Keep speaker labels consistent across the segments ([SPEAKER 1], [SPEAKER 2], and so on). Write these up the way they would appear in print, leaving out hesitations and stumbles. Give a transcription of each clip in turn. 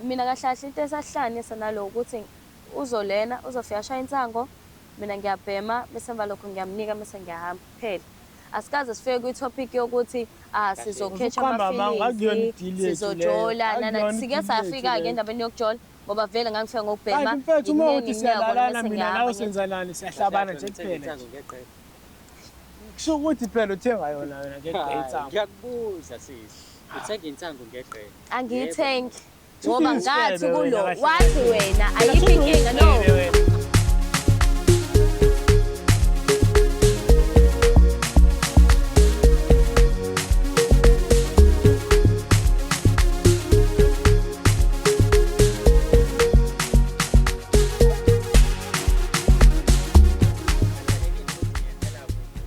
[SPEAKER 1] Mina kahle kahle into esahlanganisa nalo ukuthi uzolena uzofika ashaya insango, mina ngiyabhema bese emva lokho ngiyamnika bese ngiyahamba kuphela. Asikaze sifike kwi-topic yokuthi ah sizokhetha
[SPEAKER 2] Usuqamba amanga, akuyona
[SPEAKER 1] ama-feelings,
[SPEAKER 2] i-deal yethu leyo.
[SPEAKER 1] sizojola nana.
[SPEAKER 2] Akuyona
[SPEAKER 1] Sike
[SPEAKER 2] i-deal yethu
[SPEAKER 1] safika-ke
[SPEAKER 2] leyo.
[SPEAKER 1] endabeni yokujola ngoba vele ngangifika ngokubhema,
[SPEAKER 2] Kanti mfethu uma
[SPEAKER 1] ngikunike
[SPEAKER 2] uthi
[SPEAKER 1] ngikunike kona
[SPEAKER 2] siyalalana
[SPEAKER 1] bese
[SPEAKER 2] mina
[SPEAKER 1] ngiyahamba
[SPEAKER 2] nawe
[SPEAKER 1] ngithi
[SPEAKER 2] senzanani siyahlabana nje
[SPEAKER 3] Uthenga
[SPEAKER 2] kuphela
[SPEAKER 3] insangu
[SPEAKER 2] nje.
[SPEAKER 3] ngeqele.
[SPEAKER 2] Kusho ukuthi phela uthenga yona wena ngeqe
[SPEAKER 3] Hayi,
[SPEAKER 2] insangu.
[SPEAKER 3] ngiyakubuza sisi. Uthenga insangu ngeqele.
[SPEAKER 1] Angiyithengi
[SPEAKER 2] Shuthi
[SPEAKER 1] ngoba
[SPEAKER 2] uyisifebe
[SPEAKER 1] ngathi
[SPEAKER 2] wena
[SPEAKER 1] kulo
[SPEAKER 2] kahle
[SPEAKER 1] wathi
[SPEAKER 2] kahle.
[SPEAKER 1] wena
[SPEAKER 2] Phela
[SPEAKER 1] ayikho
[SPEAKER 2] shuthi
[SPEAKER 1] inkinga no.
[SPEAKER 2] uyisifebe wena.
[SPEAKER 3] Kubalulekile ukuthi niyenzela kuphi,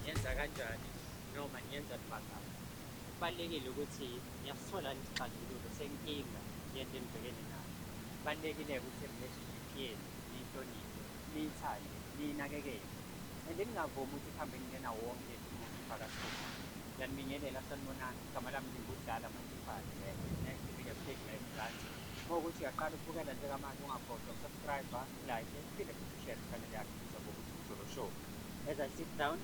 [SPEAKER 3] niyenza kanjani noma niyenza nibangaphi. Kubalulekile ukuthi niyasithola isixazululo senkinga yento enibhekene nayo. Kubalulekile-ke ukuthi i-relationship yenu niyihloniphe, niyithande, niyinakekele and ningavumi ukuthi kuhambe kungena wonke umuntu phakathi kwenu. Ngiyanibingelela, sanibonani. Igama lami nginguDlala Matifane, the next biggest thing la eMzansi. Uma kuwukuthi uyaqala ukubukela njengamanje ungakhohlwa uku-subscribe, like, uphinde futhi ushare channel yakhe ibizwa ngokuthi Umjolo Show. As I sit down,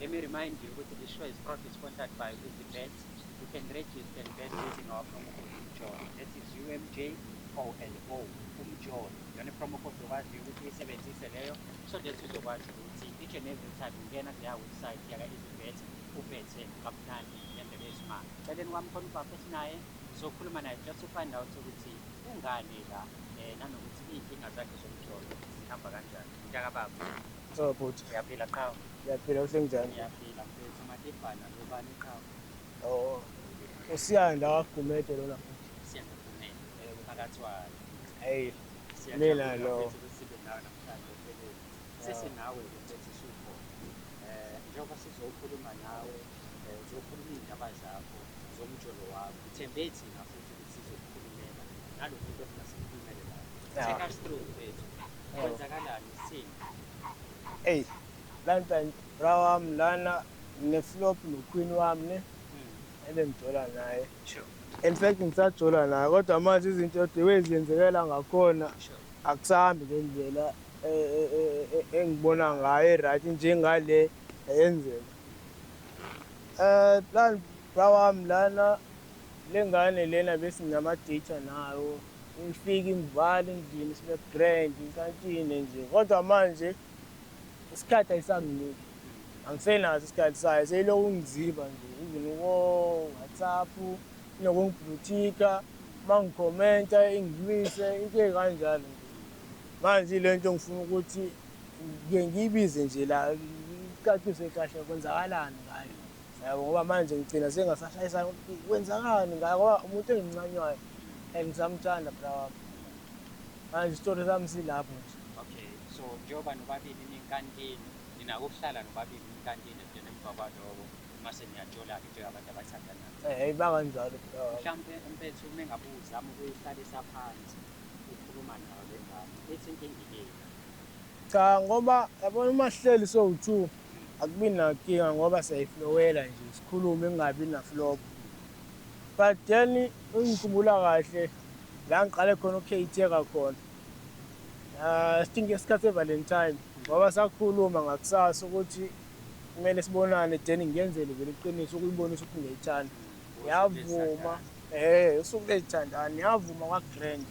[SPEAKER 3] let me remind you ukuthi this show is proudly sponsored by EasyBet. You can register and bet using our promo code UMJOLO. That is UMJOLO, UMJOLO. Iyona promo code okwaziyo ukuthi uyisebenzise leyo so that uzokwazi ukuthi each and every time ungena kuleya website yaka-EasyBet ubethe kamnandi ngendlela eyisimanga. Eceleni kwami khona ubaba esinaye sizokhuluma naye just to find out ukuthi kungani la nanokuthi iy'nkinga zakhe zomjolo zihamba kanjani. Mntakababa,
[SPEAKER 2] So bhuti,
[SPEAKER 3] uyaphila qhawe?
[SPEAKER 2] ngiyaphila usenjani?
[SPEAKER 3] Ngiyaphila mfethu. Matifana ubani qhawe?
[SPEAKER 2] Oh. Usiyanda waGumede lona futhi.
[SPEAKER 3] Siyanda Gumede phakathi wayo.
[SPEAKER 2] Hey,
[SPEAKER 3] Siyajabula
[SPEAKER 2] mina lo.
[SPEAKER 3] mfethu ukuthi sibe nawe namhlanje ohlelweni. Sesinawe-ke mfethu usukhona. Njengoba sizokhuluma nawe, uzokhuluma iy'ndaba zakho zomjolo wakho. Thembe thina futhi ukuthi sizokukhulumela nalo muntu ofuna sikhulumele la. Take us through mfethu. Kwenzakalani sithini?
[SPEAKER 2] Hey, lanta bra wami lana ngine-flop no-queen wami ne ebengijola naye.
[SPEAKER 3] Sure.
[SPEAKER 2] In fact ngisajola naye kodwa manje izinto the way ziyenzekela ngakhona akusahambi ngendlela engibona ngayo e-right njengale eyenzeka. Plan bra wami lana lengane lena besinama-data nayo ifike ingivale endlini sibe grand inkantini nje kodwa manje isikhathi ayisanginiki. Angisenaso isikhathi sayo seyilokhu ngiziba nje even ko-WhatsApp inokungi-blue-ticka uma ngikhomenta ingimise into ey'kanjalo nje. Manje ile nto ngifuna ukuthi ngike ngiyibize nje la icacise kahle kwenzakalani ngayo. Yabo ngoba manje ngigcina sengasashayisana ukuthi kwenzakani ngayo ngoba umuntu engimncanywayo and ngisamthanda bra wami. Manje isitori sami silapho nje.
[SPEAKER 3] Okay, so njengoba nobabili ninkantini, ninako ukuhlala nobabili ninkantini and then emva kwaloko mase niyajola-ke njengabantu abathandanayo.
[SPEAKER 2] Eh iba kanjalo bra wami.
[SPEAKER 3] Mhlawumpe mfethu uma ngabe uzama ukuyihlalisa phansi ukhuluma nayo le ngane, ithi inkinga ikephi?
[SPEAKER 2] Cha ngoba yabona uma sihleli sowu-two akubi nankinga ngoba siyayiflowela nje sikhulume kungabi na-flop. But then ngikhumbula kahle la ngiqale khona ukukheyitheka khona. I think ngesikhathi se-Valentine ngoba sakhuluma ngakusasa ukuthi kumele sibonane then ngiyenzele vele iqiniso ukuyibonisa ukuthi ngiyayithanda. Yavuma, usuku lezithandani yavuma kwa-grand.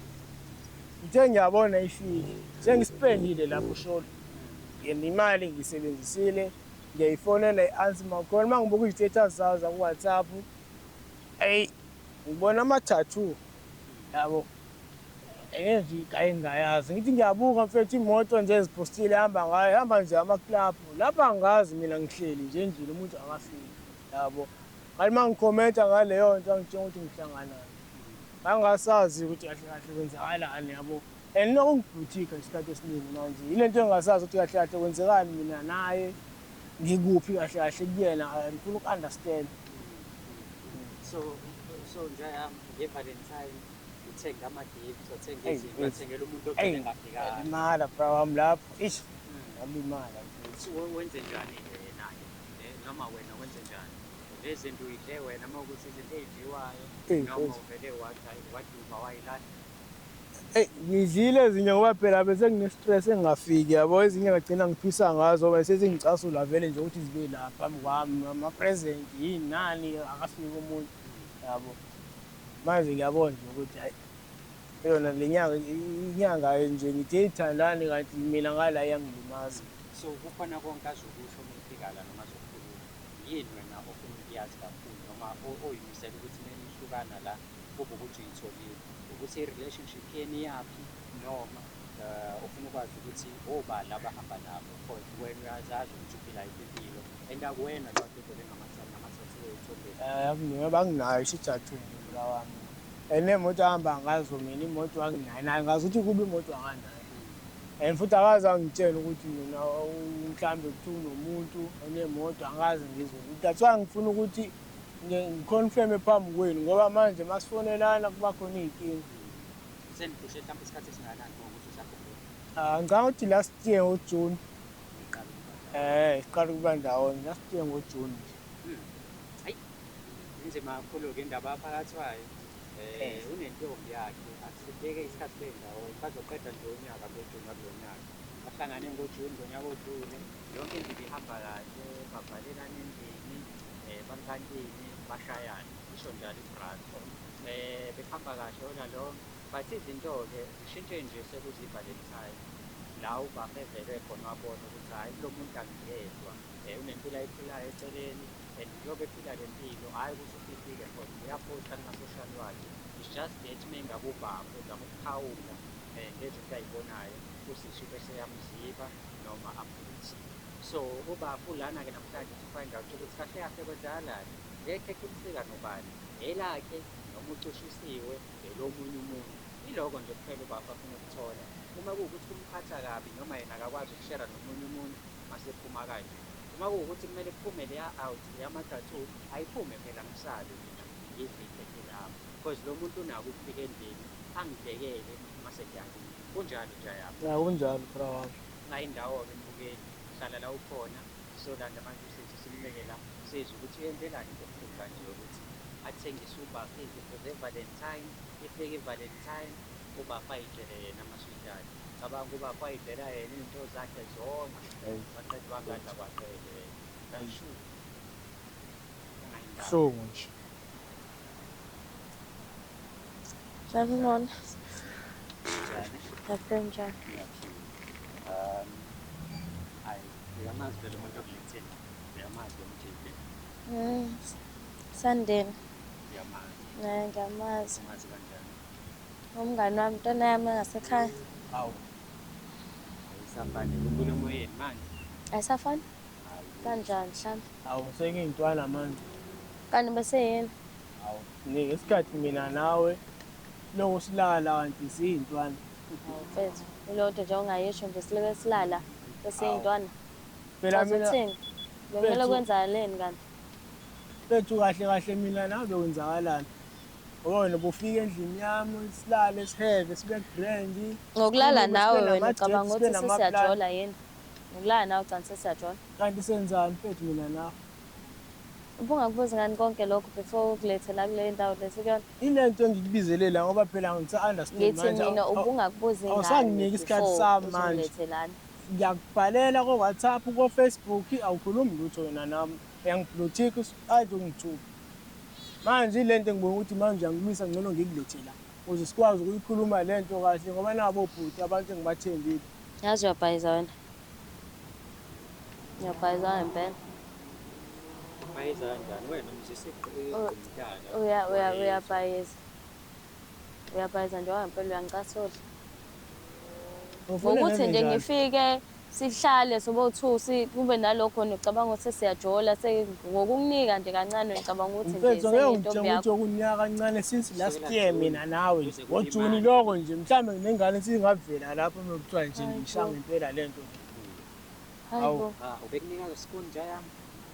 [SPEAKER 2] Ngithe ngiyabona ifike, sengispendile lapho sholo. Yena imali ngiyisebenzisile, ngiyayifonela i-answer makhona uma ngibuka iy'status zayo zaku-WhatsApp, eyi ngibona ama-tattoo yabo. Enye nje igayi engingayazi. Ngithi ngiyabuka mfethu imoto nje eziphostile ehamba ngayo, ihamba nje ama-club. Lapha angazi mina ngihleli nje endlini umuntu akafiki yabo. Kanti uma ngikhomenta ngaleyo nto angitshela ukuthi ngihlanganani. Ngangasazi ukuthi kahle kahle kwenzakalani yabo. And nokungi-blue-ticka isikhathi esiningi manje. Yile nto engingasazi ukuthi kahle kahle kwenzekani mina naye ngikuphi kahle kahle kuyena ngifuna uku-understand.
[SPEAKER 3] So njaya nge-Valentine uthenga ama-gifts, wathenga
[SPEAKER 2] Eyi,
[SPEAKER 3] izinto,
[SPEAKER 2] mfethu.
[SPEAKER 3] wathengela umuntu ogcine
[SPEAKER 2] Eyi,
[SPEAKER 3] engafikanga.
[SPEAKER 2] ngalimala bra wami lapho. Ish, ngalimala mfethu.
[SPEAKER 3] So wenze njani-ke yena-ke? Noma wena wenze njani? Lezi zinto uyidle wena uma ukuthi izinto ey'dliwayo
[SPEAKER 2] Eyi,
[SPEAKER 3] noma
[SPEAKER 2] mfethu.
[SPEAKER 3] uvele wathi hayi waduba wayilahla.
[SPEAKER 2] Eyi, ngidlile ezinye ngoba phela bese ngine-stress engingafiki yabo, ezinye ngagcina ngiphisa ngazo ngoba sezingicasula vele nje ukuthi zibe la phambi kwami, ama-present yini nani, akafiki umuntu yabo. Manje ngiyabona nje ukuthi hhayi yona le nyanga, inyanga nje ngithi eyithandani kanti mina ngala iyangilimaza.
[SPEAKER 3] So kukhona konke azokusho uma efika la noma azokukhuluma, yini wena ofuna ukuyazi kakhulu noma oyimisele ukuthi menihlukana la kube ukuthi uyitholile, ukuthi i-relationship yenu iyaphi noma ufuna ukwazi ukuthi obani abahamba nabo, cause wena uyazazi ukuthi uphila yiphi impilo and akuwena lo kade uvele ngama-tattoo ey'thombeni.
[SPEAKER 2] Ngoba anginayo isho i-tattoo nje bra wami. And nemoto ahamba ngazo mina imoto anginayo nayo, ngazi ukuthi kuba imoto akanayo. And futhi akaze angitshele ukuthi mina mhlambe kuthiwa unomuntu onemoto, angikaze ngizwe. That's why ngifuna ukuthi ngi-confirm-e phambi kwenu ngoba manje masifonelana kuba khona iy'nkinga.
[SPEAKER 3] Seniphushe mhlawumbe isikhathi esingakanani uma ukuthi usakhumbula?
[SPEAKER 2] Ah, ngicabanga ukuthi last year ngoJune,
[SPEAKER 3] Niqala ukuba ndawonye.
[SPEAKER 2] siqala ukuba ndawonye last year ngoJune nje.
[SPEAKER 3] Hayi, inzima kakhulu-ke indaba yaphakathi kwayo. Unentombi yakhe, asibeke isikhathi bendawonye, bazoqeda nje unyaka ngoJuni wakulo nyaka. Bahlangane ngoJuni ngonyaka odlule, yonke into ibihamba kahle, bavalelana endlini, bankantini, bashayane, isho njalo i-brother. Bekuhamba kahle all along, but izinto-ke zishintshe nje sekuzi-Valentine. La ubaba evele khona wabona ukuthi hhayi kulo muntu angiyedwa, unempilo ayiphilayo eceleni and njengoba ephila le mpilo, hhayi ukuthi ufihlile cause uyaphosta kuma-social wakhe. It's just that uma engabe ubaba uzama ukuphawula ngezinto ay'bonayo, usisi bese eyamziba noma amlwise. So ubaba ulana-ke namhlanje to find out ukuthi kahle kahle kwenzakalani, le khekhe lifika nobani, elakhe noma ucushisiwe elomunye umuntu. Iloko nje kuphela ubaba afuna ukuthola. Uma kuwukuthi kumphatha kabi noma yena akakwazi ukushera nomunye umuntu masephuma kanje. Uma kuwukuthi kumele kuphume leya out yama-tattoo, ayiphume phela ngisabe mina ngidle ikhekhe lami. Cause lo muntu unako ukufika endlini angibhekele mase ngiyakile. Kunjalo nje yabo.
[SPEAKER 2] Ya kunjalo bra wami.
[SPEAKER 3] Ungayindawo-ke mbukeli, hlala la ukhona, sizolanda manje usisi simbeke la, sizwe ukuthi uyenzelani into ebuhlungu kanje yokuthi athengise ubaba izinto ze-Valentine, ifike i-Valentine, ubaba ayidlele yena amaswidi akhe. Cabanga ubaba ayidlela yena iy'nto zakhe zonke, waqeda wangadla kwaqede yena. Shu. Ungayindawo.
[SPEAKER 2] Buhlungu nje.
[SPEAKER 1] Sanibona.
[SPEAKER 3] Njani?
[SPEAKER 1] Ngiyaphila njani?
[SPEAKER 3] Ngiyaphila. Hayi, uyamazi vele umuntu okuletheni, uyamazi lo JB,
[SPEAKER 1] Sandeni.
[SPEAKER 3] Uyamazi,
[SPEAKER 1] Ngiyamazi.
[SPEAKER 3] umazi kanjani?
[SPEAKER 1] Umngani wami, intwana yami engasekhaya.
[SPEAKER 3] Hawu. Ayisafani inkulumo yenu manje.
[SPEAKER 1] Ayisafani?
[SPEAKER 3] Hayi.
[SPEAKER 1] Kanjani mhlambe?
[SPEAKER 2] Awu sengiyintwana manje.
[SPEAKER 1] Kanti bese yini?
[SPEAKER 2] Awu ngesikhathi mina nawe lokho silala kanti siyintwana.
[SPEAKER 1] Hawu mfethu, ilodwa nje ongayisho nje siloke silala bese yintwana.
[SPEAKER 2] Phela
[SPEAKER 1] Chaza
[SPEAKER 2] mina
[SPEAKER 1] uthini? Bekumele
[SPEAKER 2] Mfethu.
[SPEAKER 1] kwenzakaleni kanti?
[SPEAKER 2] Mfethu kahle kahle mina nawe bekwenzakalani? Ngoba wena ubufika endlini yami silale siheve sibe grand.
[SPEAKER 1] Ngokulala
[SPEAKER 2] Sikhulume,
[SPEAKER 1] nawe
[SPEAKER 2] sibe
[SPEAKER 1] wena
[SPEAKER 2] nama-dates,
[SPEAKER 1] ucabanga
[SPEAKER 2] sibe
[SPEAKER 1] ukuthi
[SPEAKER 2] nama-plan.
[SPEAKER 1] sesiyajola yini? Ngokulala nawe ucabanga sesiyajola?
[SPEAKER 2] Kanti senzani mfethu mina nawe?
[SPEAKER 1] Ubungakubuzi ngani konke lokho before ukulethe la kule ndawo lesikuyona?
[SPEAKER 2] Ilento engikubizele la ngoba phela ngisa-understand
[SPEAKER 1] Ngithi
[SPEAKER 2] manje.
[SPEAKER 1] mina ubungakubuzi ngani
[SPEAKER 2] Awusanginiki isikhathi
[SPEAKER 1] before
[SPEAKER 2] sami manje.
[SPEAKER 1] usungilethe lana?
[SPEAKER 2] Ngiyakubhalela ko-WhatsApp, ko-Facebook, awukhulumi lutho wena nami. Uyangi-blue tick, ade ungithuke. Manje ilento engibona ukuthi manje uyangimisa ngcono ngikulethe la. Ukuze sikwazi ukuyikhuluma lento kahle ngoba nabo obhuti abantu engibathembile.
[SPEAKER 1] Yazi uyabhayiza wena. Uyabhayiza ngempela.
[SPEAKER 3] Bayiza kanjani wena umzisa igqumntana.
[SPEAKER 1] Uya uya uyabhayiza. Uyabhayiza nje ngempela uyangicasula.
[SPEAKER 2] Ufuna
[SPEAKER 1] Ngokuthi
[SPEAKER 2] ngenze
[SPEAKER 1] nje
[SPEAKER 2] njani?
[SPEAKER 1] ngifike sihlale sobo-two kube nalokho ngicabanga ukuthi sesiyajola ngokukunika nje kancane ngicabanga ukuthi nje
[SPEAKER 2] Mfethu ngeke
[SPEAKER 1] sengiyintombi
[SPEAKER 2] ngitshenge
[SPEAKER 1] yakho.
[SPEAKER 2] ukuthi okunyaka kancane since last
[SPEAKER 3] Kusukela
[SPEAKER 2] year
[SPEAKER 3] June,
[SPEAKER 2] mina nawe
[SPEAKER 3] kuze kube
[SPEAKER 2] ngoJuni
[SPEAKER 3] imanje.
[SPEAKER 2] loko nje mhlambe nginengane singavela lapho uma kuthiwa nje
[SPEAKER 1] Hayi
[SPEAKER 2] ngisha
[SPEAKER 1] bo.
[SPEAKER 2] ngempela lento.
[SPEAKER 1] Hayi
[SPEAKER 2] Awu.
[SPEAKER 1] bo,
[SPEAKER 3] Ah, ubekunika spoon nje yami.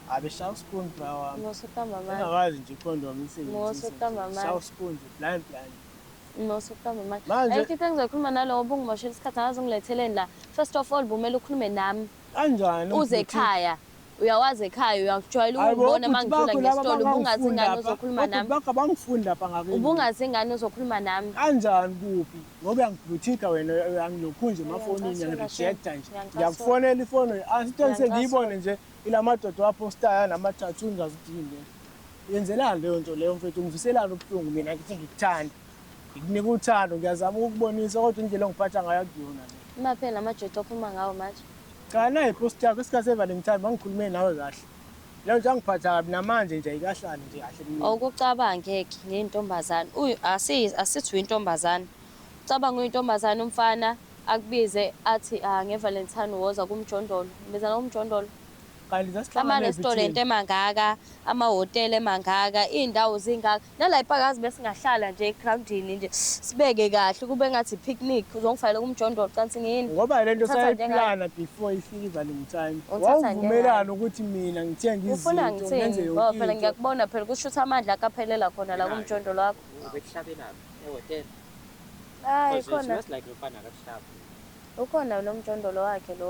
[SPEAKER 2] Abeshaya spoon bra wami.
[SPEAKER 1] musa ukuqamba amanga.
[SPEAKER 2] Engakazi nje icondom
[SPEAKER 1] Musa ukuqamba amanga.
[SPEAKER 2] Shaya spoon nje blind blind.
[SPEAKER 1] Musa ukuqamba amanga.
[SPEAKER 2] Manje-
[SPEAKER 1] Ayikho into engizoyikhuluma nalo ngoba ungimoshela isikhathi angazi ungiletheleni la. First of all, bumele ukhulume nami
[SPEAKER 2] Kanjani?
[SPEAKER 1] uze ekhaya. Uyawazi ekhaya uyakujwayela
[SPEAKER 2] Hayi bo,
[SPEAKER 1] ukungibona uma
[SPEAKER 2] obhuti
[SPEAKER 1] ngidlula
[SPEAKER 2] bakho laba
[SPEAKER 1] ngesitolo ubungazi
[SPEAKER 2] bangangifuni
[SPEAKER 1] ngani
[SPEAKER 2] lapha.
[SPEAKER 1] uzokhuluma
[SPEAKER 2] Obhuti
[SPEAKER 1] nami.
[SPEAKER 2] bakho abangifuni lapha ngakini.
[SPEAKER 1] Ubungazi ngani uzokhuluma nami.
[SPEAKER 2] Kanjani kuphi? Ngoba uyangibhuthika wena uyangilokhu nje emafonini
[SPEAKER 1] Uyangicasula,
[SPEAKER 2] uyangi-rejecta nje.
[SPEAKER 1] Uyangicasula.
[SPEAKER 2] Ngiyakufonela ifoni into
[SPEAKER 1] Uyangicasula.
[SPEAKER 2] engiyibone nje ila madoda waphostayo nama-tattoo ngingazi ukuthi yini le. Yenzelani leyo nto leyo mfethu ungiviselani ubuhlungu mina ngithi ngikuthanda. Ngikunika uthando ngiyazama ukukubonisa kodwa indlela ongiphatha ngayo akuyona le.
[SPEAKER 1] Uma phela namajeti okhuluma ngawo manje.
[SPEAKER 2] Cha nayi ipost yakho isikhathi se-Valentine bangikhulume nawe kahle. Leyo nto angiphatha kabi namanje nje ayikahlali nje kahle kumina.
[SPEAKER 1] Awukucabange-ke ngeyintombazane. Uyu asithi uyintombazane. Ucabanga uyintombazane umfana akubize athi ah nge-Valentine woza kumjondolo. Ngibizana kumjondolo.
[SPEAKER 2] Kanti sasihlangana
[SPEAKER 1] Ama-restaurant emangaka, amahhotela emangaka, iy'ndawo zingaka. Nala ipakazi besingahlala nje egrawundini nje sibeke kahle kube ngathi i-picnic uzongifakela kumjondolo cansi ngiyini.
[SPEAKER 2] Ngoba le nto
[SPEAKER 1] Uthatha
[SPEAKER 2] sayiplana before ifike i-Valentine.
[SPEAKER 1] Uthatha
[SPEAKER 2] Wawuvumelana ukuthi mina ngithenge
[SPEAKER 1] Ufuna
[SPEAKER 2] izinto ngenze
[SPEAKER 1] ngithini?
[SPEAKER 2] yonke
[SPEAKER 1] Ngoba phela
[SPEAKER 2] into.
[SPEAKER 1] ngiyakubona phela kusho ukuthi amandla akaphelela khona la kumjondolo wakho.
[SPEAKER 3] Ubekuhlabelaphi ehhotela?
[SPEAKER 1] Hayi
[SPEAKER 3] Because it
[SPEAKER 1] khona
[SPEAKER 3] looks like lo mfana akakuhlabi.
[SPEAKER 1] ukhona lo mjondolo wakhe lo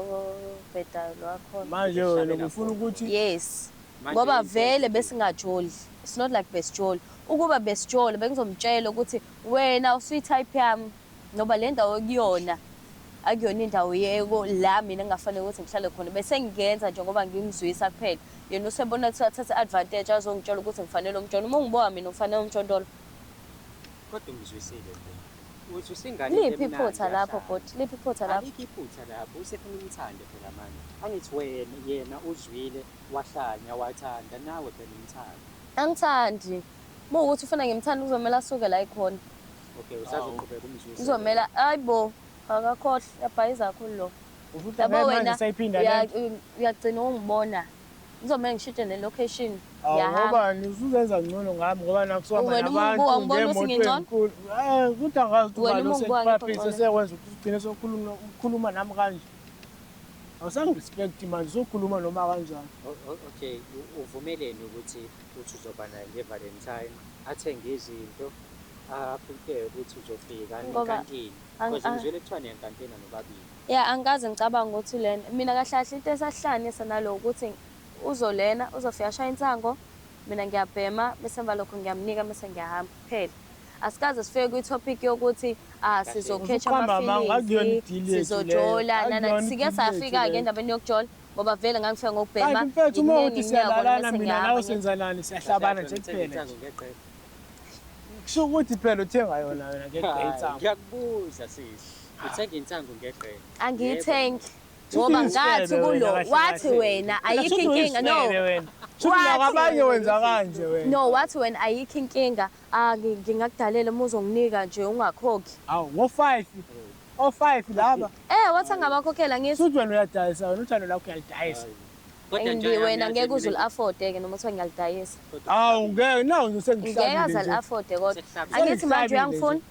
[SPEAKER 1] bhedayo lo wakhona.
[SPEAKER 2] Manje wena ufuna ukuthi
[SPEAKER 1] Yes.
[SPEAKER 3] Manje
[SPEAKER 1] Ngoba
[SPEAKER 3] into
[SPEAKER 1] vele
[SPEAKER 3] ethi-
[SPEAKER 1] besingajoli. It's not like besijoli. Ukuba besijoli bengizomtshela ukuthi wena usuyi-type yami ngoba le ndawo okuyona akuyona indawo yeko la mina engingafanele ukuthi ngihlale khona bese ngiyenza nje ngoba ngimzwisa kuphela. Yena usebona ukuthi athathe advantage azongitshela ukuthi ngifanele umjondolo. Uma ungibuka mina ufanele umjondolo.
[SPEAKER 3] Kodwa ungizwisile nje. Uzwisa ingane into
[SPEAKER 1] Liphi
[SPEAKER 3] emnandi
[SPEAKER 1] iphutha lapho
[SPEAKER 3] yahlala.
[SPEAKER 1] bhuti? Liphi iphutha lapho?
[SPEAKER 3] Alikho iphutha lapho, usefuna umthande phela manje. Angithi wena yena uzwile wahlanya wathanda nawe phela umthanda.
[SPEAKER 1] Angithandi. Uma ukuthi ufuna ngimthande kuzomela asuke la ekhona.
[SPEAKER 3] Okay, usazoqhubeka umzwise.
[SPEAKER 1] Kuzomela hayibo akakhohle uyabhayiza kakhulu lo.
[SPEAKER 2] ufuthi
[SPEAKER 1] Yabo
[SPEAKER 2] manje
[SPEAKER 1] wena
[SPEAKER 2] sayiphinda le nto.
[SPEAKER 1] uyagcina ungibona. Ngizomela ngishintshe ne-location.
[SPEAKER 2] Awu
[SPEAKER 1] Ngiyahamba.
[SPEAKER 2] ngoba usuzenza ngcono ngami ngoba nakusuhamba
[SPEAKER 1] Wena uma
[SPEAKER 2] nabantu
[SPEAKER 1] ungibuka, ungibona ukuthi
[SPEAKER 2] ngemoto
[SPEAKER 1] ngingcono?
[SPEAKER 2] enkulu. Eh kuthi angazi ukuthi
[SPEAKER 1] Wena
[SPEAKER 2] ubani
[SPEAKER 1] uma ungibuka ngikho
[SPEAKER 2] osekuphaphisa
[SPEAKER 1] ngcono.
[SPEAKER 2] sekwenza ukuthi ugcine sokhuluma ukhuluma nami kanje. Awusangi-respect manje usukhuluma noma kanjani.
[SPEAKER 3] Okay, uvumelene ukuthi uthi uzoba naye nge-Valentine, athenge izinto, a-prepare ukuthi uzofika
[SPEAKER 1] Ngoba
[SPEAKER 3] enkantini. Because ngizwile kuthiwa niyankantina nobabili.
[SPEAKER 1] Ya angikaze ngicabanga ukuthi lena mina kahle kahle into esahlanganisa nalo ukuthi uzolena uzofika ashaya insango mina ngiyabhema bese emva lokho ngiyamnika bese ngiyahamba kuphela. Asikaze sifike kwi-topic yokuthi ah
[SPEAKER 3] Kahle.
[SPEAKER 1] sizokhetha
[SPEAKER 2] Usuqamba amanga, akuyona
[SPEAKER 1] ama-feelings
[SPEAKER 2] i-deal yethu leyo.
[SPEAKER 1] sizojola nana
[SPEAKER 2] Akuyona
[SPEAKER 1] sike
[SPEAKER 2] i-deal yethu
[SPEAKER 1] safika-ke
[SPEAKER 2] leyo.
[SPEAKER 1] endabeni yokujola ngoba vele ngangifika ngokubhema
[SPEAKER 2] Kanti mfethu uma
[SPEAKER 1] ngikunike
[SPEAKER 2] uthi
[SPEAKER 1] ngikunike kona
[SPEAKER 2] siyalalana
[SPEAKER 1] bese
[SPEAKER 2] mina
[SPEAKER 1] ngiyahamba
[SPEAKER 2] nawe
[SPEAKER 1] ngithi
[SPEAKER 2] senzanani siyahlabana nje
[SPEAKER 3] Kahle kahle
[SPEAKER 2] kuphela
[SPEAKER 3] insangu
[SPEAKER 2] nje.
[SPEAKER 3] ngeqele.
[SPEAKER 2] Kusho ukuthi phela uthenga yona wena ngeqe
[SPEAKER 3] Hayi,
[SPEAKER 2] insangu.
[SPEAKER 3] Ngiyakubuza sisi. Uthenga insangu ngeqele.
[SPEAKER 1] angiyithengi
[SPEAKER 2] Shuthi
[SPEAKER 1] ngoba
[SPEAKER 2] uyisifebe
[SPEAKER 1] ngathi
[SPEAKER 2] wena
[SPEAKER 1] kulo
[SPEAKER 2] kahle
[SPEAKER 1] wathi
[SPEAKER 2] kahle.
[SPEAKER 1] wena ayikho
[SPEAKER 2] Shuthi
[SPEAKER 1] inkinga no
[SPEAKER 2] uyisifebe wena. Shuthi
[SPEAKER 1] Wathi-
[SPEAKER 2] nakwabanye wenza kanje wena.
[SPEAKER 1] no wathi wena ayikho inkinga ah ngingakudalela uma uzonginika nje ungakhokhi
[SPEAKER 2] Awu ngo-5. O-5 laba.
[SPEAKER 1] eh wathi angabakhokhela ngithi
[SPEAKER 2] Shuthi wena uyadayisa wena uthando lakho uyalidayisa.
[SPEAKER 3] Kodwa nje
[SPEAKER 1] wena
[SPEAKER 3] uyamazi
[SPEAKER 1] ngeke uze
[SPEAKER 3] mina-
[SPEAKER 1] uli-afford-ke noma kuthiwa ngiyalidayisa
[SPEAKER 3] Kodwa
[SPEAKER 2] Awu ngeke nawu nje
[SPEAKER 1] ngeke
[SPEAKER 2] sengihlabile
[SPEAKER 1] aze
[SPEAKER 2] nje.
[SPEAKER 1] ali-afford-e kodwa
[SPEAKER 3] Sekuhlabile.
[SPEAKER 1] angithi manje
[SPEAKER 2] Sengihlabile
[SPEAKER 1] uyangifuna
[SPEAKER 2] nje.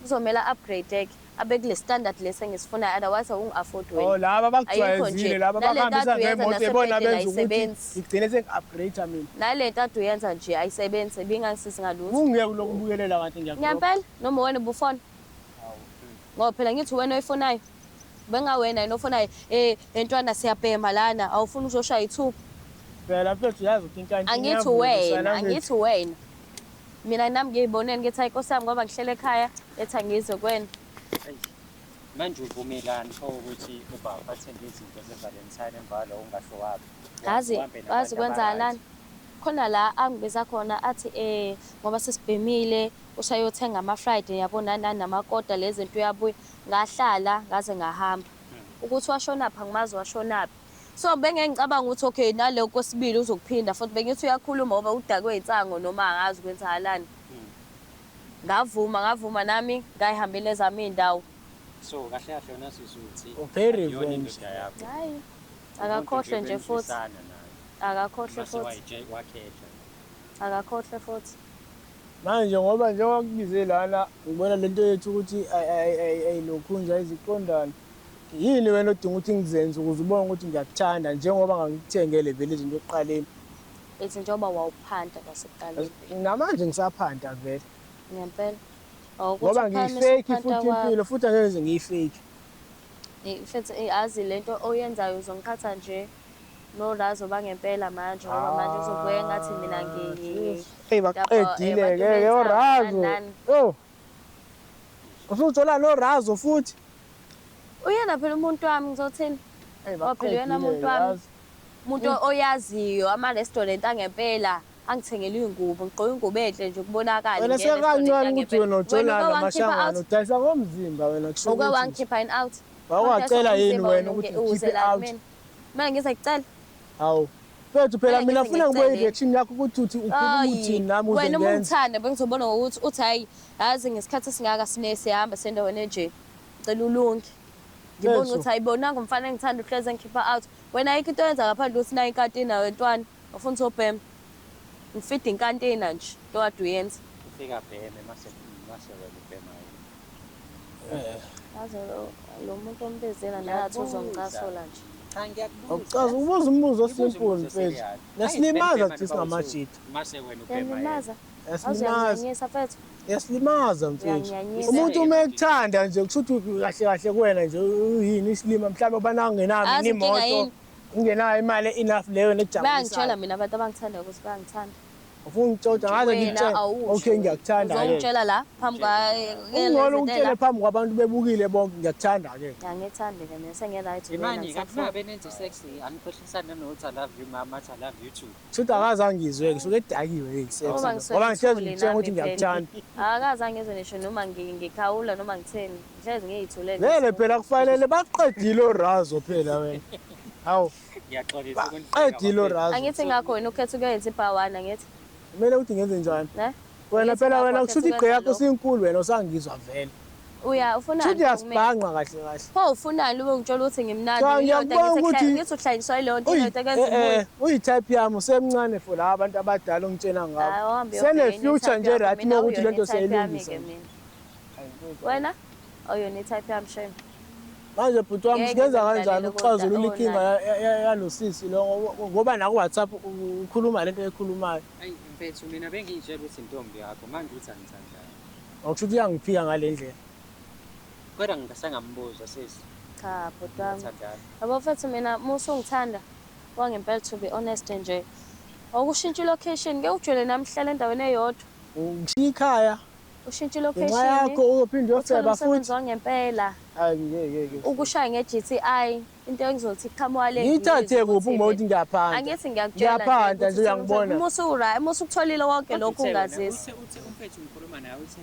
[SPEAKER 1] kuzomele a-upgrade-ke abe kule standard lesi engisifunayo otherwise awungi-afford
[SPEAKER 2] Oh
[SPEAKER 1] wena
[SPEAKER 2] laba
[SPEAKER 1] Ayikho nje.
[SPEAKER 2] bakujwayezile laba
[SPEAKER 1] Nale
[SPEAKER 2] bakuhambisa
[SPEAKER 1] nto uyenza
[SPEAKER 2] ngemoto ibona
[SPEAKER 1] nasebhedlela
[SPEAKER 2] benza ukuthi
[SPEAKER 1] ayisebenzi.
[SPEAKER 2] ngigcine sengi-upgrade mina.
[SPEAKER 1] nale nto ade uyenza nje ayisebenzi ibingangisizi ngalutho
[SPEAKER 2] Kungeke lokubukelela kanti ngiyakuroba.
[SPEAKER 1] ngempela noma wena ubufona ngoba phela ngithi wena oyifunayo bengawena yena ofunayo ntwana siyabhema lana awufuni uzoshaya ithupha
[SPEAKER 2] Phela mfethu uyazi ukuthi inkantini
[SPEAKER 1] angithi wena angithi wena mina nami ngiyibonele ngithi hayi nkosi yami ngoba ngihlele ekhaya ethi angize kwena
[SPEAKER 3] Eyi, Manje uvumelani pho ukuthi ubaba athenge izinto ze-Valentine emva kwaloko ungasho waphi?
[SPEAKER 1] ngazi
[SPEAKER 3] Uhambe nabantu
[SPEAKER 1] wazi kwenzakalani khona la angibiza khona athi ngoba sesibhemile usayothenga ama-friday yabo nani nani namakota lezi zinto uyabuya ngahlala ngaze ngahamba ukuthi washonaphi angimazi washonaphi so bengeke ngicabanga ukuthi okay nale kwesibili uzokuphinda futhi bengithi uyakhuluma ngoba udakwe insango noma angazi kwenzakalani ngavuma ngavuma nami ngayihambela ezami iy'ndawo
[SPEAKER 3] So kahle kahle wena sisi uthi
[SPEAKER 2] Okay,
[SPEAKER 3] akuyona
[SPEAKER 2] revenge.
[SPEAKER 3] indoda yakho.
[SPEAKER 1] hhayi akakhohlwe nje futhi
[SPEAKER 3] Ubenzisana naye.
[SPEAKER 1] akakhohlwe
[SPEAKER 3] Mase
[SPEAKER 1] futhi
[SPEAKER 3] wakhetha.
[SPEAKER 1] akakhohlwe futhi
[SPEAKER 2] Manje ngoba njengoba kubize lana ngibona lento yethu ukuthi ayilokhu nje ayiziqondane. Yini wena odinga ukuthi ngizenze ukuze ubone ukuthi ngiyakuthanda njengoba ngangikuthengele vele izinto ekuqaleni.
[SPEAKER 1] ethi njengoba wawuphanta kwasekuqaleni
[SPEAKER 2] Namanje ngisaphanta vele.
[SPEAKER 1] ngempela Awukuthi
[SPEAKER 2] Ngoba
[SPEAKER 1] uphakamise
[SPEAKER 2] ngiyifake
[SPEAKER 1] ukuphanta
[SPEAKER 2] futhi
[SPEAKER 1] kwakho.
[SPEAKER 2] impilo futhi angeke ngize ngiyifake.
[SPEAKER 1] Mfethu azi lento oyenzayo uzongiqhatha nje Norazo bangempela manje ngoba manje kuzobuye ngathi mina
[SPEAKER 2] Eyi baqedile ke orazo. Oh. Usuthola norazo futhi.
[SPEAKER 1] Uyena phela umuntu wami ngizothini?
[SPEAKER 2] Eyi
[SPEAKER 1] Ngoba phela uyena muntu wami. Umuntu oyaziyo ama-restaurant angempela angithengele iy'ngubo, ngigqoke ingubo enhle nje kubonakale.
[SPEAKER 2] Wena
[SPEAKER 1] ngiyena
[SPEAKER 2] sekancane
[SPEAKER 1] e-restaurant
[SPEAKER 2] ukuthi wena
[SPEAKER 1] angempela.
[SPEAKER 2] ujola
[SPEAKER 1] Wena uke wangikhipha
[SPEAKER 2] namashangana
[SPEAKER 1] out?
[SPEAKER 2] udayisa ngomzimba wena kusho
[SPEAKER 1] Uke
[SPEAKER 2] ukuthi.
[SPEAKER 1] wangikhipha in out?
[SPEAKER 2] Wawungacela
[SPEAKER 1] Wadayisa
[SPEAKER 2] yini
[SPEAKER 1] ngomzimba
[SPEAKER 2] wena ukuthi
[SPEAKER 1] uze
[SPEAKER 2] ngikhiphe
[SPEAKER 1] la
[SPEAKER 2] out?
[SPEAKER 1] kumina. Mina ngize ngikucele.
[SPEAKER 2] Hawu. Mfethu phela
[SPEAKER 1] Kumele
[SPEAKER 2] mina
[SPEAKER 1] ngize
[SPEAKER 2] funa ngibuye
[SPEAKER 1] ngikucele.
[SPEAKER 2] i-reaction yakho ukuthi uthi ukhuluma
[SPEAKER 1] Ayi,
[SPEAKER 2] uthini nami uze
[SPEAKER 1] wena uma
[SPEAKER 2] ngenze.
[SPEAKER 1] ungithanda bengizobona ngokuthi uthi hayi yazi ngesikhathi esingaka sine sihamba sendaweni enje ngicela ulunge ngibona
[SPEAKER 2] Mfethu.
[SPEAKER 1] ukuthi ayibonanga umfana engithanda uhleze ngikhipha out wena ayikho into oyenza ngaphandle ukuthi nayo inkantina wentwana ufuna ukuthi obhema ngifida inkantina nje into kade uyenza.
[SPEAKER 3] Ufika bheme mase mase wena ubhema yena.
[SPEAKER 1] Yazi lo muntu ombizela nathi uzongicasula nje.
[SPEAKER 3] Cha ngiyakubuza.
[SPEAKER 2] Awucazi ubuza umbuzo
[SPEAKER 3] Ngibuza
[SPEAKER 2] osimple
[SPEAKER 3] umbuzo
[SPEAKER 2] mfethu.
[SPEAKER 3] serious.
[SPEAKER 2] Yasilimaza
[SPEAKER 3] Ayi,
[SPEAKER 2] thina singamajita.
[SPEAKER 3] Mase wena ubhema yena.
[SPEAKER 1] Uyangilimaza.
[SPEAKER 2] Yasilimaza.
[SPEAKER 1] Awuziyanginyanyisa mfethu.
[SPEAKER 2] Yasilimaza mfethu.
[SPEAKER 1] Uyanginyanyisa.
[SPEAKER 2] Umuntu uma ekuthanda nje kusho ukuthi kahle kahle kuwena nje uyini isilima mhlawumbe ubana ungenayo
[SPEAKER 1] Azi
[SPEAKER 2] mina
[SPEAKER 1] inkinga
[SPEAKER 2] imoto.
[SPEAKER 1] yini?
[SPEAKER 2] Ungenayo imali enough leyo
[SPEAKER 1] Bayangitshela
[SPEAKER 2] nekujabulisayo.
[SPEAKER 1] mina abantu abangithandayo ukuthi bayangithanda.
[SPEAKER 2] Ufuna ungitshoda ngaze
[SPEAKER 1] Wena
[SPEAKER 2] ngikutshele.
[SPEAKER 1] awusho.
[SPEAKER 2] Okay ngiyakuthanda ke.
[SPEAKER 1] Uzongitshela la phambi kwa
[SPEAKER 2] Ungcono ukutshele phambi kwabantu bebukile bonke ngiyakuthanda ke.
[SPEAKER 1] Angithandi ke mina sengiyaright.
[SPEAKER 3] Imani kanti uma benenza sex anikhohlisana nokuthi I love you mama athi I love you too.
[SPEAKER 2] Shuthi akaze angizwe ke suke edakiwe ke sex.
[SPEAKER 1] Ngoba ngisuke
[SPEAKER 2] Ngoba ngihlezi
[SPEAKER 1] ngithule
[SPEAKER 2] ngitshela ukuthi
[SPEAKER 1] nami phela.
[SPEAKER 2] ngiyakuthanda.
[SPEAKER 1] Akaze angizwe ngisho noma ngikhawula noma ngitheni. Ngihlezi ngiyithulele.
[SPEAKER 2] Vele phela kufanele baqedile orazo phela wena. Hawu,
[SPEAKER 3] Ngiyaxolisa
[SPEAKER 2] baqedile orazo.
[SPEAKER 1] Angithi ngakho wena ukhetha ukuyenza ibhawana ngithi.
[SPEAKER 2] Kumele ukuthi ngenze njani?
[SPEAKER 1] Ne?
[SPEAKER 2] Wena
[SPEAKER 1] Angithi
[SPEAKER 2] phela
[SPEAKER 1] ngakho
[SPEAKER 2] wena
[SPEAKER 1] ukhetha
[SPEAKER 2] kushuthi igqe
[SPEAKER 1] ukwenza
[SPEAKER 2] yakho
[SPEAKER 1] lokho.
[SPEAKER 2] sinkulu wena usangizwa vele.
[SPEAKER 1] Uya ufunani?
[SPEAKER 2] Kushuthi
[SPEAKER 1] kumina?
[SPEAKER 2] uyasibhanqa kahle kahle.
[SPEAKER 1] Pho ufunani ube ngitshela ukuthi ngimnandi.
[SPEAKER 2] Cha,
[SPEAKER 1] Yilonto
[SPEAKER 2] ngiyakubona
[SPEAKER 1] ngithi
[SPEAKER 2] ukuthi-
[SPEAKER 1] ngithi uhlanyiswa yileyo nto into ekwenza ubuye.
[SPEAKER 2] Uyi-type yami usemncane for laba abantu abadala ongitshela
[SPEAKER 1] Hayi,
[SPEAKER 2] ngabo.
[SPEAKER 1] awuhambe uyobheka
[SPEAKER 2] Sene-future
[SPEAKER 1] i-type
[SPEAKER 2] nje
[SPEAKER 1] yakho.
[SPEAKER 2] right
[SPEAKER 1] Mina
[SPEAKER 2] uma ukuthi
[SPEAKER 1] awuyona
[SPEAKER 2] lento
[SPEAKER 1] i-type yami-ke
[SPEAKER 2] siyayilungisa.
[SPEAKER 1] mina. Wena awuyona i-type yami shame.
[SPEAKER 2] Manje bhuti wami
[SPEAKER 1] Ngeke
[SPEAKER 2] singenza
[SPEAKER 1] ngize
[SPEAKER 2] kanjani
[SPEAKER 1] ngidlalele
[SPEAKER 2] ukuxazulula
[SPEAKER 1] kodwa,
[SPEAKER 2] inkinga yalo sisi lo ngoba naku-WhatsApp ukhuluma lento ekhulumayo.
[SPEAKER 3] Ayi mfethu mina bengiyitshela ukuthi intombi yakho manje uthi angithandani.
[SPEAKER 2] Akusho ukuthi uyangiphika ngale ndlela.
[SPEAKER 3] Kodwa ngingasangambuza sisi.
[SPEAKER 1] Cha bhuti wami.
[SPEAKER 3] Ngiyathandana.
[SPEAKER 1] Yabo mfethu mina uma usungithanda wangempela to be honest nje. Awukushintsha i-location ngeke ujwayele nami hlala endaweni eyodwa.
[SPEAKER 2] Ngishiya ikhaya
[SPEAKER 1] Ushintshe
[SPEAKER 2] ngenxa
[SPEAKER 1] i-location.
[SPEAKER 2] yakho uyophinde
[SPEAKER 1] Uthole
[SPEAKER 2] uyofeba
[SPEAKER 1] umsebenzi
[SPEAKER 2] futhi.
[SPEAKER 1] wangempela.
[SPEAKER 2] Hayi ngeke ngeke.
[SPEAKER 1] Ukushaye nge-GTI into engizothi qhamuka le.
[SPEAKER 2] Ngiyithathe kuphi uma uthi ngiyaphanda?
[SPEAKER 1] Angithi ngiyakutshela
[SPEAKER 2] Ngiyaphanda nje uyangibona.
[SPEAKER 1] Uma usura, uma usukutholile konke lokhu ungazisi.
[SPEAKER 3] Uthe uthe umfethu ngikhuluma naye uthe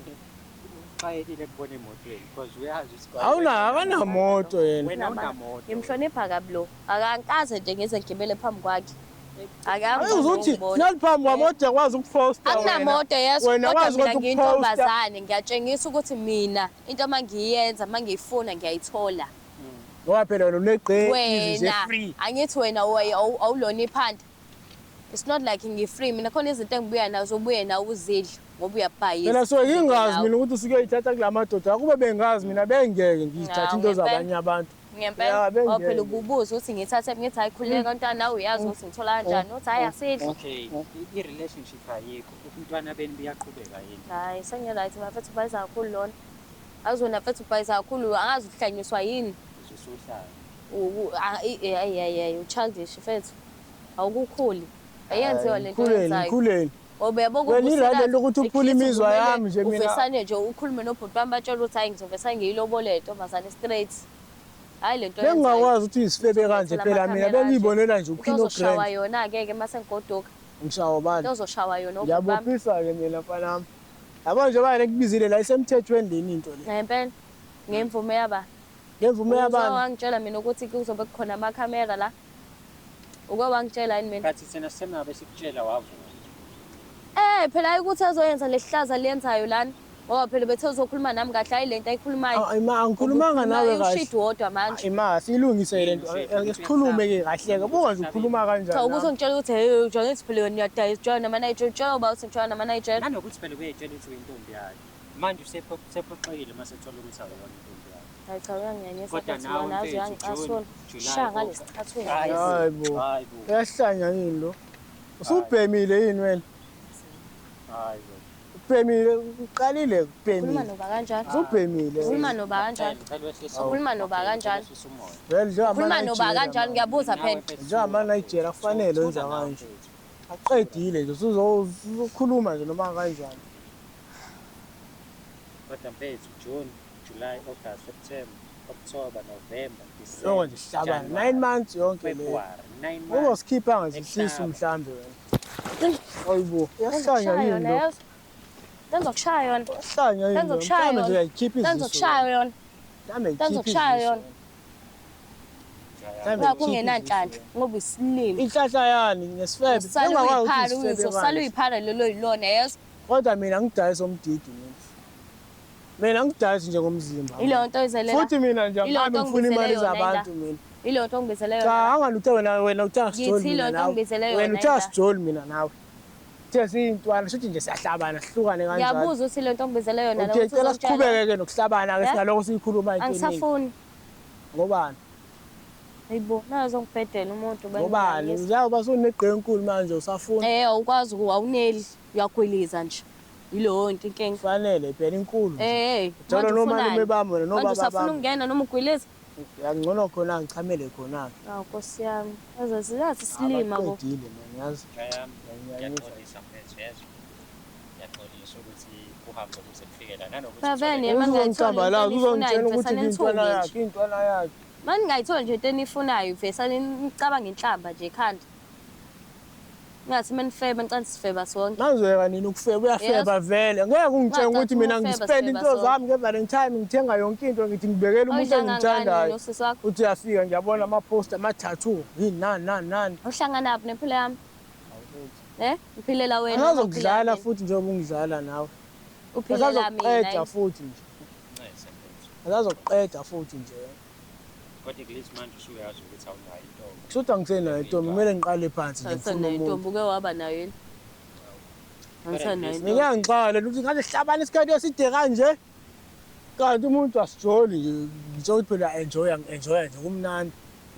[SPEAKER 3] uxakekile kubona emotweni because uyazi ukuthi
[SPEAKER 2] Awunayo akanamoto yena.
[SPEAKER 3] Wena unamoto.
[SPEAKER 1] Ngimhlonipha kabi lo. Akankaze nje ngize ngigibele phambi kwakhe.
[SPEAKER 2] Hayi uzuthi naliphambi kwamoto yakwazi ukuphosta wena.
[SPEAKER 1] Akunamoto yes,
[SPEAKER 2] Wena
[SPEAKER 1] kodwa
[SPEAKER 2] wazi
[SPEAKER 1] mina
[SPEAKER 2] ukuthi
[SPEAKER 1] ngiyintombazane ngiyatshengisa ukuthi mina into uma ngiyenza uma ngiyifuna ngiyayithola.
[SPEAKER 2] Ngoba phela wena unegqe nje
[SPEAKER 1] Wena
[SPEAKER 2] free.
[SPEAKER 1] angithi wena awulona iphanda. It's not like ngi-free mina khona izinto engibuya nazo ubuye nawe uzidle ngoba uyabhayisa.
[SPEAKER 2] Phela so ngingazi mina ukuthi usuke uyithatha kula madoda. Akube bengazi mina bengeke ngizithathe into
[SPEAKER 1] Hawu, ngempela.
[SPEAKER 2] zabanye abantu. Ya,
[SPEAKER 1] Ngempela
[SPEAKER 2] bengeke.
[SPEAKER 1] ngoba phela ububuza ukuthi ngithathe ngithi hayi khululeka ntwana nawe uyazi ukuthi ngithola kanjani uthi hayi asidle.
[SPEAKER 3] Okay, i-relationship ayikho. Ubuntwana benu buyaqhubeka yini?
[SPEAKER 1] Hayi sengi-right bafethu ubhayiza kakhulu lona. Azona mfethu ubhayiza kakhulu angazi ukuhlanyiswa yini.
[SPEAKER 3] Usuhlala.
[SPEAKER 1] Hayi hayi hayi u-childish mfethu. Awukukhuli. Ayenziwa lento
[SPEAKER 2] Ngikhulele,
[SPEAKER 1] oyenzayo.
[SPEAKER 2] ngikhulele.
[SPEAKER 1] Ngoba uyabo
[SPEAKER 2] Wena i-right lento ukuthi uphule imizwa yami nje mina.
[SPEAKER 1] Uvesane nje ukhulume nobhuti bami batshela ukuthi hayi ngizovesane ngiyilobole ntombazane straight. Hayi lento oyenzayo.
[SPEAKER 2] Bengingakwazi ukuthi uyisifebe kanje phela mina bengiyibonela nje
[SPEAKER 1] Into
[SPEAKER 2] uphino
[SPEAKER 1] ozoshawa
[SPEAKER 2] grand.
[SPEAKER 1] yona-ke ke mase ngigoduka.
[SPEAKER 2] Ngishawa bani?
[SPEAKER 1] Into ozoshawa yona obhuti bami.
[SPEAKER 2] Ngiyabophisa-ke mina mfana wami. Yabo nje bayena kubizile la isemthethweni leni into le.
[SPEAKER 1] Ngempela ngemvume yaba.
[SPEAKER 2] Ngemvume yabantu.
[SPEAKER 1] Wangitshela mina ukuthi kuzobe kukhona amakhamera la. Uke wangitshela yini mina?
[SPEAKER 3] But thina sisenabe sikutshela wavuma.
[SPEAKER 1] Phela hayi ukuthi azoyenza lehlaza liyenzayo lana. Ngoba phela bethe uzokhuluma nami kahle hayi lento ayikhulumayo.
[SPEAKER 2] Ayi ma angikhulumanga nawe kahle.
[SPEAKER 1] Ushidi wodwa manje.
[SPEAKER 2] Ima siyilungise le nto. Ake sikhulume ke kahle ke. Buka nje ukhuluma
[SPEAKER 1] Cha
[SPEAKER 2] kanjani.
[SPEAKER 1] ukuthi ungitshela ukuthi hey ujwayele ukuthi phela wena uyadayisa ujwayele nama-Nigeria utshela uba uthi ngijwayele nama-Nigeria.
[SPEAKER 3] Nanokuthi phela uyayitshela ukuthi uyintombi yakhe. Manje usephoxekile mase ethola ukuthi awuyona intombi yakhe.
[SPEAKER 1] Hayi cha uyanginyanyisa
[SPEAKER 3] Kodwa
[SPEAKER 1] futhi
[SPEAKER 3] nawe
[SPEAKER 1] lona aze
[SPEAKER 3] mfethu,
[SPEAKER 1] uyangicasula.
[SPEAKER 3] June, July,
[SPEAKER 1] Shaya
[SPEAKER 3] August.
[SPEAKER 1] ngalesicathulo.
[SPEAKER 3] Hayi
[SPEAKER 2] Hayi bo.
[SPEAKER 3] Hayi bo.
[SPEAKER 2] Uyahlanya yini lo? Usubhemile yini wena?
[SPEAKER 3] Hayi bo.
[SPEAKER 2] Usubhemile, uqalile
[SPEAKER 1] Ukhuluma
[SPEAKER 2] kubhemile.
[SPEAKER 1] noba kanjani?
[SPEAKER 2] Usubhemile.
[SPEAKER 1] Ukhuluma noba kanjani?
[SPEAKER 3] Ngicela wehlise.
[SPEAKER 1] Ukhuluma noba kanjani?
[SPEAKER 3] Wehlise umoya.
[SPEAKER 2] Vele
[SPEAKER 1] Ukhuluma noba
[SPEAKER 2] njengama-Nigeria
[SPEAKER 1] kanjani?
[SPEAKER 2] manje.
[SPEAKER 1] Ngiyabuza phela.
[SPEAKER 2] Njengama-Nigeria kufanele wenza kanje. Aqedile nje usuzokhuluma nje noma kanjani.
[SPEAKER 3] Kodwa mfethu June, July, August, September, October, November, December.
[SPEAKER 2] Yonke nje sihlabana. 9 months yonke le.
[SPEAKER 3] February, 9 months.
[SPEAKER 2] Uzosikhipha nje isisu mhlambe wena. Hayibo, uyahlanya
[SPEAKER 1] Ngizokushaya
[SPEAKER 2] yini
[SPEAKER 1] yona
[SPEAKER 2] lo?
[SPEAKER 1] yezwa. Ngizokushaya yona.
[SPEAKER 2] Uyahlanya yini lo?
[SPEAKER 1] Ngizokushaya
[SPEAKER 2] Mhlambe nje
[SPEAKER 1] yona.
[SPEAKER 2] uyayikhipha izisu.
[SPEAKER 1] Ngizokushaya yona.
[SPEAKER 2] Mhlambe ikhipha
[SPEAKER 1] Ngizokushaya
[SPEAKER 2] izisu.
[SPEAKER 1] yona.
[SPEAKER 2] Mhlambe
[SPEAKER 1] Ngakho
[SPEAKER 2] ikhipha
[SPEAKER 1] ungenanhlanhla
[SPEAKER 2] izisu.
[SPEAKER 1] ngoba uyisilima.
[SPEAKER 2] Inhlahla yani ngesifebe.
[SPEAKER 1] Usale
[SPEAKER 2] Ungakwazi ukuthi
[SPEAKER 1] uyiphara
[SPEAKER 2] isifebe
[SPEAKER 1] uyizwa, usale
[SPEAKER 2] manje.
[SPEAKER 1] uyiphara lelo yilona yezwa.
[SPEAKER 2] Kodwa mina ngidayisa umdidi mina. Mina ngidayisa nje ngomzimba.
[SPEAKER 1] Ileyo nto oyizelela.
[SPEAKER 2] Futhi mina nje
[SPEAKER 1] Ileyo
[SPEAKER 2] angihambi
[SPEAKER 1] nto
[SPEAKER 2] ngifuna imali
[SPEAKER 1] ongibizele yona
[SPEAKER 2] zabantu mina.
[SPEAKER 1] Ileyo nto ongibizele
[SPEAKER 2] Cha,
[SPEAKER 1] yona.
[SPEAKER 2] angaluthe wena wena uthe asijoli
[SPEAKER 1] Ngithi
[SPEAKER 2] mina
[SPEAKER 1] ileyo nto
[SPEAKER 2] nawe.
[SPEAKER 1] ongibizele
[SPEAKER 2] Wena
[SPEAKER 1] yona
[SPEAKER 2] uthe
[SPEAKER 1] ila.
[SPEAKER 2] asijoli mina nawe. Uthe siyintwana shuthi nje siyahlabana sihlukane kanjalo.
[SPEAKER 1] Ngiyabuza ukuthi ileyo nto ongibizele yona la
[SPEAKER 2] Okay,
[SPEAKER 1] ukuthi
[SPEAKER 2] cela
[SPEAKER 1] uzongitshela.
[SPEAKER 2] siqhubeke ke nokuhlabana ke
[SPEAKER 1] Eh?
[SPEAKER 2] singaloko siyikhuluma into eningi.
[SPEAKER 1] Angisafuni.
[SPEAKER 2] Ngobani?
[SPEAKER 1] Hayibo, nazo ngibhedela umuntu
[SPEAKER 2] Ngobani?
[SPEAKER 1] bengiyanyisa.
[SPEAKER 2] Uyabe usunegqe enkulu manje usafuna.
[SPEAKER 1] Eh, awukwazi awuneli, uyagwiliza nje. Yileyo nto inkinga.
[SPEAKER 2] Kufanele phela inkulu. nje.
[SPEAKER 1] Eh,
[SPEAKER 2] Njalo
[SPEAKER 1] manje
[SPEAKER 2] nomalume
[SPEAKER 1] ufunani?
[SPEAKER 2] bami wena
[SPEAKER 1] Manje
[SPEAKER 2] nobaba
[SPEAKER 1] usafuna
[SPEAKER 2] bami.
[SPEAKER 1] ukungena noma ugwiliza?
[SPEAKER 2] Ngcono khona ngichamele khona.
[SPEAKER 1] Awu Nkosi yami, azazi isilima bo.
[SPEAKER 2] Abaqedile man yazi.
[SPEAKER 3] Njayami,
[SPEAKER 2] Ngiyanyanyisa.
[SPEAKER 3] ngiyaxolisa mfethu yezwa. Ngiyaxolisa ukuthi uhambe kuze kufike la nanokuthi
[SPEAKER 1] Bavene,
[SPEAKER 3] uthole-
[SPEAKER 2] Uzongicambalaza,
[SPEAKER 1] mangayitholi
[SPEAKER 2] uzongitshela
[SPEAKER 1] into
[SPEAKER 2] ukuthi
[SPEAKER 1] eniyifunayo,
[SPEAKER 2] intwana
[SPEAKER 1] nje.
[SPEAKER 2] yakhe, intwana yakhe.
[SPEAKER 1] Manje ngayitholi nje into eniyifunayo, vesane nicabanga inhlamba nje ekhanda. Ngathi manifeba ngicela sifeba sonke.
[SPEAKER 2] Manje nini ukufeba uyafeba vele. Ngeke ungitshenge ukuthi mina
[SPEAKER 1] Ungacathuka ufeba,
[SPEAKER 2] ngispend
[SPEAKER 1] sifeba
[SPEAKER 2] into
[SPEAKER 1] sonke.
[SPEAKER 2] zami nge-Valentine ngithenga yonke into ngithi ngibekele umuntu
[SPEAKER 1] Awudlanga ngani
[SPEAKER 2] engimthandayo.
[SPEAKER 1] nosisi wakho?
[SPEAKER 2] Uthi uyafika ngiyabona ama-post ama-tattoo yini nani nani nani.
[SPEAKER 1] Uhlanganaphi nempilo yami? Eh? Ngiphilela wena. noma uphila
[SPEAKER 2] Angazokudlala
[SPEAKER 1] mina?
[SPEAKER 2] futhi njengoba ungidlala nawe.
[SPEAKER 1] Uphilela mina.
[SPEAKER 2] Asazokuqeda futhi nje.
[SPEAKER 3] Ncese mfethu.
[SPEAKER 2] Asazokuqeda futhi nje.
[SPEAKER 3] Kodwa at least manje usuyazi ukuthi awunayo intombi.
[SPEAKER 2] Kushuthi angisenayo intombi kumele ngiqale phansi nje ngifune
[SPEAKER 1] Angisenayo
[SPEAKER 2] umuntu.
[SPEAKER 1] intombi uke waba nayo yini? Angisenayo intombi.
[SPEAKER 2] Mina ngixakele ukuthi ngaze sihlabane isikhathi eside kanje. Kanti umuntu asijoli nje ngitsho ukuthi phela enjoy ngi-enjoya nje kumnandi.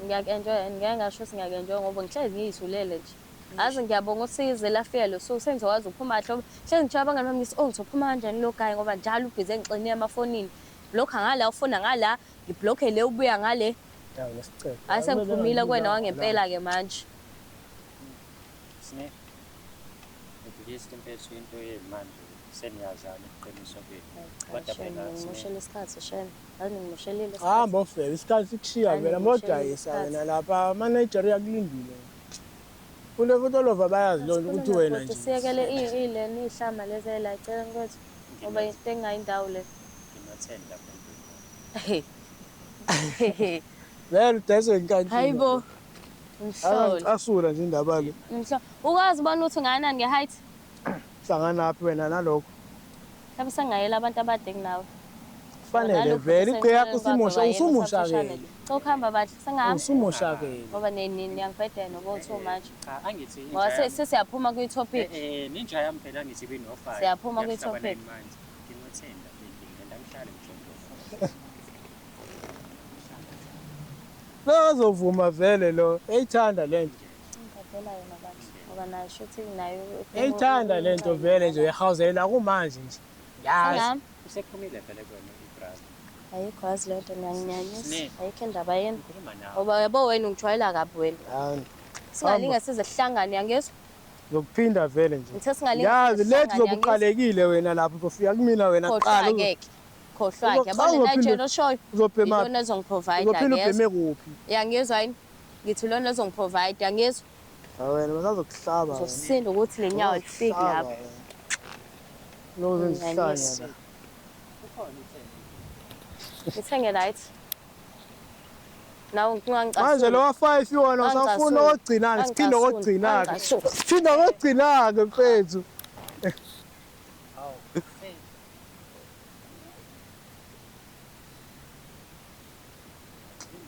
[SPEAKER 1] Ngiyaku-enjoya ngeke ngasho ukuthi ngiyaku-enjoya ngoba ngihlezi ngiyithulele nje. Azi ngiyabonga usize lafika lo suku sengizokwazi ukuphuma kahle. Hlezi ngitshela abangani bami ngithi oh ngizophuma kanjani lo guy ngoba njalo ubhizi engixine emafonini. Blocka ngala ufona ngala, ngiblocke le ubuya ngale.
[SPEAKER 2] Ya ngesicelo.
[SPEAKER 1] Hayi sengiphumile kuwena wangempela ke manje.
[SPEAKER 3] Sine. At least mfethu into yemanje seniyazana iqiniso kwenu. Kodwa phela Sine,
[SPEAKER 1] Ngimoshela isikhathi shame. Yazi ngimoshelile isikhathi.
[SPEAKER 2] Hamba ofebe isikhathi sikushiya
[SPEAKER 1] Hayi,
[SPEAKER 2] vele
[SPEAKER 1] ngimoshela
[SPEAKER 2] modayisa
[SPEAKER 1] isikhathi.
[SPEAKER 2] wena lapha ama-Nigeria akulindile. Kule futhi olova bayazi loo nto ukuthi wena nje.
[SPEAKER 1] Siyekele ileni ihlama lezi la eceleni kwethu ngoba into engayindawo le.
[SPEAKER 3] ngino-10 lapha endlini.
[SPEAKER 2] Vele udayiswe inkantini.
[SPEAKER 1] Hayibo. Ngihlole.
[SPEAKER 2] Angicasula nje indaba le.
[SPEAKER 1] Ngihlole. Ukwazi ubona ukuthi ungakanani nge-height?
[SPEAKER 2] Hlanganaphi wena nalokho.
[SPEAKER 1] Mhlawumbe sengingayela abantu abade kunawe.
[SPEAKER 2] Kufanele vele igqe yakho usimosha usumoshakele.
[SPEAKER 1] Cha ukuhamba bahle sengihamba.
[SPEAKER 2] Usumoshakele.
[SPEAKER 1] Ngoba niyangibhedela nobo too much.
[SPEAKER 3] Cha angithi
[SPEAKER 1] Ngoba
[SPEAKER 3] inja yami.
[SPEAKER 1] sesiyaphuma kwi-topic.
[SPEAKER 3] Eh ninja yami phela angithi ibino-5.
[SPEAKER 1] Siyaphuma
[SPEAKER 3] Ngiyakuhlaba
[SPEAKER 1] kwi-topic.
[SPEAKER 3] nine months. Ngino-10 lapha endlini and angihlali emjondolo.
[SPEAKER 2] Lo azovuma vele lo. Eyithanda lento.
[SPEAKER 1] Ngibhedela yona bahle. Ngoba nayo shuthi nayo
[SPEAKER 2] Eyithanda lento vele nje uyahawuzela kumanje nje. Yazi.
[SPEAKER 1] Sengihamba.
[SPEAKER 3] Usephumile vele kuwena ibrother.
[SPEAKER 1] Ayikho yazi leyo nto niyanginyanyisa.
[SPEAKER 3] Sine.
[SPEAKER 1] Ayikho indaba yenu.
[SPEAKER 3] Ngikhuluma nawe.
[SPEAKER 1] Ngoba yabo wena ungijwayela kabi wena.
[SPEAKER 2] Hayi.
[SPEAKER 1] Singalinge size sihlangane yangizwa?
[SPEAKER 2] Ngizokuphinda vele nje.
[SPEAKER 1] Ngithe singalinge
[SPEAKER 2] Yazi
[SPEAKER 1] size
[SPEAKER 2] lethi
[SPEAKER 1] sihlangane,
[SPEAKER 2] uzobe uqalekile wena lapho uzofika kumina wena
[SPEAKER 1] Khohlwa
[SPEAKER 2] qala.
[SPEAKER 1] ke. Khohlwa ke. Yabona
[SPEAKER 2] Uzophinde-
[SPEAKER 1] Nigel oshoyo.
[SPEAKER 2] Uzobhema
[SPEAKER 1] Ilona ezongiprovide
[SPEAKER 2] uzophinde
[SPEAKER 1] angiyezwa.
[SPEAKER 2] ubheme kuphi?
[SPEAKER 1] Yangizwa yini? Ngithi ilona ezongiprovide angiyezwa.
[SPEAKER 2] Ha wena basazokuhlaba. wena.
[SPEAKER 1] Uzosinda ukuthi le nyawo alifiki
[SPEAKER 2] Bazokuhlaba
[SPEAKER 1] lapho.
[SPEAKER 2] wena. Lo uzenzihlanya la.
[SPEAKER 3] Ukhona u-10.
[SPEAKER 1] Ngithenge right. Nawe ungangicasuli.
[SPEAKER 2] Manje lo wa-5 wona usafuna
[SPEAKER 1] Angicasuli.
[SPEAKER 2] okugcinana, siphinde
[SPEAKER 1] Angicasuli.
[SPEAKER 2] okugcinana.
[SPEAKER 1] Angicasuli.
[SPEAKER 2] Siphinde okugcinana mfethu.
[SPEAKER 3] Hawu. Mfethu.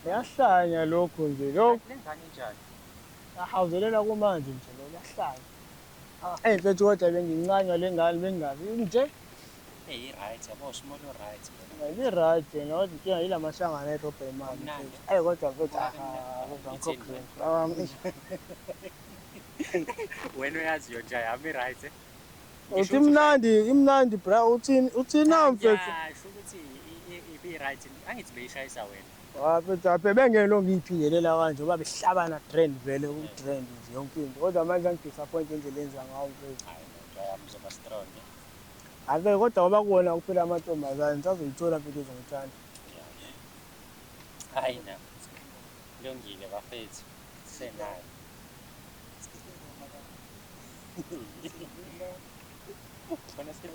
[SPEAKER 2] Yahlanya lokhu nje lokhu
[SPEAKER 3] Le ngane injani?
[SPEAKER 2] ahawuzelela kumanje nje lo yahlanya. Ey mfethu kodwa bengincanywa le ngane bengazi nje.
[SPEAKER 3] Eh i-right yabo small right.
[SPEAKER 2] Li-right yena kodwa inkinga yila mashangana erobha imali
[SPEAKER 3] Kumnandi.
[SPEAKER 2] mfethu. Ey kodwa mfethu aha kodwa
[SPEAKER 3] Ithini
[SPEAKER 2] ngikho
[SPEAKER 3] Wena uyaziyo nje yami i-right. eh?
[SPEAKER 2] Uthi imnandi, imnandi bra, uthini, uthini na mfethu?
[SPEAKER 3] Ngiyasho ukuthi ibi-right, angithi beyishayisa wena.
[SPEAKER 2] Ah, mfethu, aphe bengelo ngiyiphindelela kanje ngoba behlabana trend vele, ku-trend nje yonke into. Kodwa manje angidisappoint indlela enza ngayo mfethu.
[SPEAKER 3] Hayi no, nja yami uzoba strong.
[SPEAKER 2] Ake kodwa ngoba kuwona kuphela amantombazane, ngisazoyithola mfethu ezongithanda.
[SPEAKER 3] Hayi na. Lungile bafethu. Senayo. Khona skip.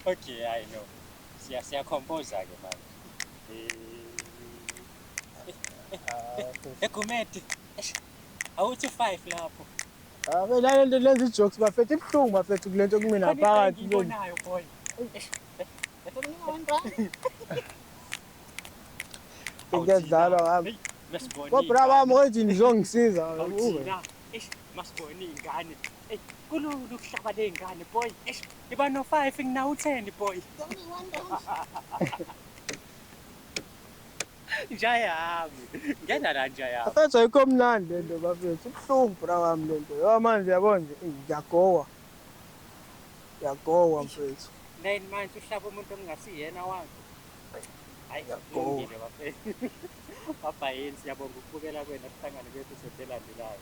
[SPEAKER 3] Okay, I know. Siya siya-compose ke manje. Eh, Egumede. Awuthi 5 lapho.
[SPEAKER 2] Ah, la lento lenza i-jokes bafethu, ibuhlungu bafethu kule nto kumina phakathi.
[SPEAKER 3] Ngibonayo boy.
[SPEAKER 2] Kuyadlalwa ngami.
[SPEAKER 3] Masibone.
[SPEAKER 2] Kodwa wami kodwa nizongisiza.
[SPEAKER 3] Awuthina. Eish, masibone iy'ngane. Ey, kulula ukuhlaba ley'ngane boy. Eish, iba no 5 nginawo 10 boy. Nja yami. Ngena la nja yami.
[SPEAKER 2] Bafethu ayikho mnandi lento bafethu. Ibuhlungu bra wami lento. Yho manje yabo nje ngiyagowa. Ngiyagowa mfethu.
[SPEAKER 3] 9 months uhlaba umuntu ongasiyena wakho. Hayi,
[SPEAKER 2] Ngiyagowa.
[SPEAKER 3] kulungile bafethu. Bye bye, siyabonga ukubukela kwena, sihlangane kwi-episode elandelayo.